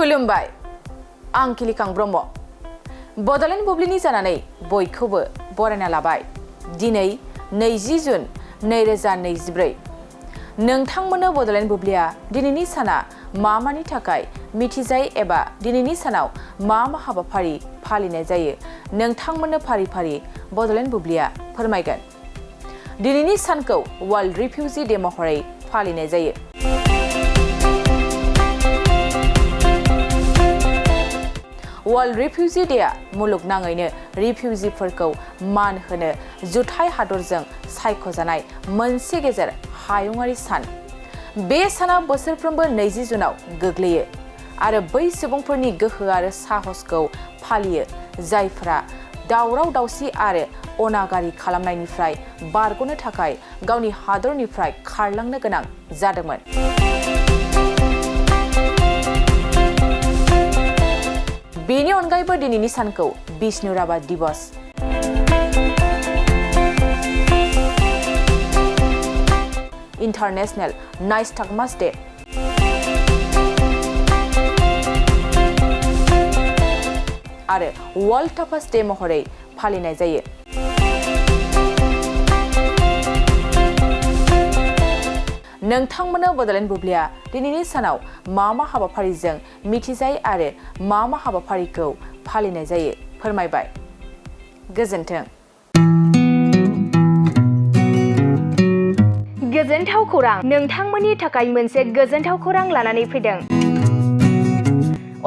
खुलुमबाय आं किलिकां ब्रह्म बडलेण्ड बुब्लिनि जानानै बयखौबो बरायना लाबाय दिनै 20 जुन 2024 नोंथांमोननो बडलेण्ड बुब्लिया दिनैनि साना मानि थाखाय मिथिजायो एबा दिनैनि सानाव मा हाबाफारि फालिनाय जायो नोंथांमोननो फारि फारि बडलेण्ड बुब्लिया फोरमायगोन दिनैनि सानखौ वर्ल्ड रिफ्यूजी डे महरै फालिनाय जायो वर्ल्ड रिफ्यूजी डेआ मुलुगनाङैनो रिफ्यूजीफोरखौ मान होनो जुथाइ हादरजों सायख'जानाय मोनसे गेजेर हायुङारि सान बे साना बोसोरफ्रोमबो 20 जुनाव गोग्लैयो आरो बै सुबुंफोरनि गोहो आरो साहसखौ फालियो जायफोरा दावराव दावसि आरो अनागारि खालामनायनिफ्राय बारग'नो थाखाय गावनि हादरनिफ्राय खारलांनो गोनां जादोंमोन बेनि अनगायैबो दिनैनि सानखौ विष्णु राभा दिवस इन्टारनेशनेल नाइस्टागमास डे आरो वर्ल्ड टापास डे महरै फालिनाय जायो नोंथांमोननो बडलेण्ड बुब्लिया दिनैनि सानाव मा हाबाफारिजों मिथिजायो आरो मा हाबाफारिखौ फालिनाय जायो फोरमायबाय गोजोन्थों गोजोनथाव खौरां नोंथांमोननि थाखाय मोनसे गोजोनथाव खौरां लानानै फैदों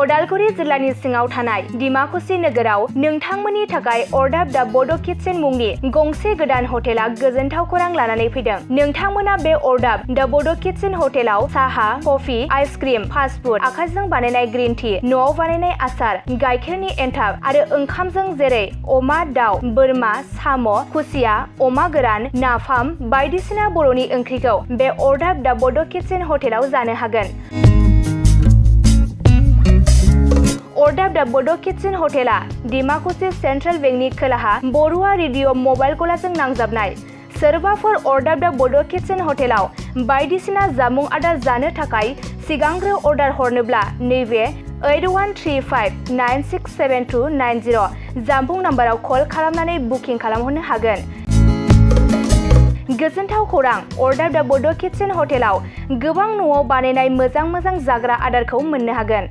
उदालगुरि जिल्लानि सिङाव थानाय डिमाकुसि नोगोराव नोंथांमोननि थाखाय अरदाब दा बड' किटचेन मुंनि गंसे गोदान हटेला गोजोनथाव खौरां लानानै फैदों नोंथांमोना बे अरदाब दा बड' किटचेन हटेलाव साहा कफि आइसक्रिम फास्ट फुड आखाइजों बानायनाय ग्रीन टी न'आव बानायनाय आसार गाइखेरनि एन्थाब आरो ओंखामजों जेरै अमा दाउ बोरमा साम' खुसिया अमा गोरान नाफाम बायदिसिना बर'नि ओंख्रिखौ बे अरदाब दा बड' किटचेन हटेलाव जानो हागोन अरदाब दा बड' किटचेन हटेला डिमाकुसि सेन्ट्रेल बेंकनि खोलाहा बरुवा रेडिअ मबाइल गलाजों नांजाबनाय सोरबाफोर अरदाब दा बड' किटचेन हटेलाव बायदिसिना जामुं आदार जानो थाखाय सिगांग्रो अर्डार हरनोब्ला नैबे 8135967290 जामबुं नाम्बाराव कल खालामनानै बुकिं खालामहरनो हागोन गोजोनथाव खौरां अरदाब दा बड' किटचेन हटेलाव गोबां न'आव बानायनाय मोजां जाग्रा आदारखौ मोननो हागोन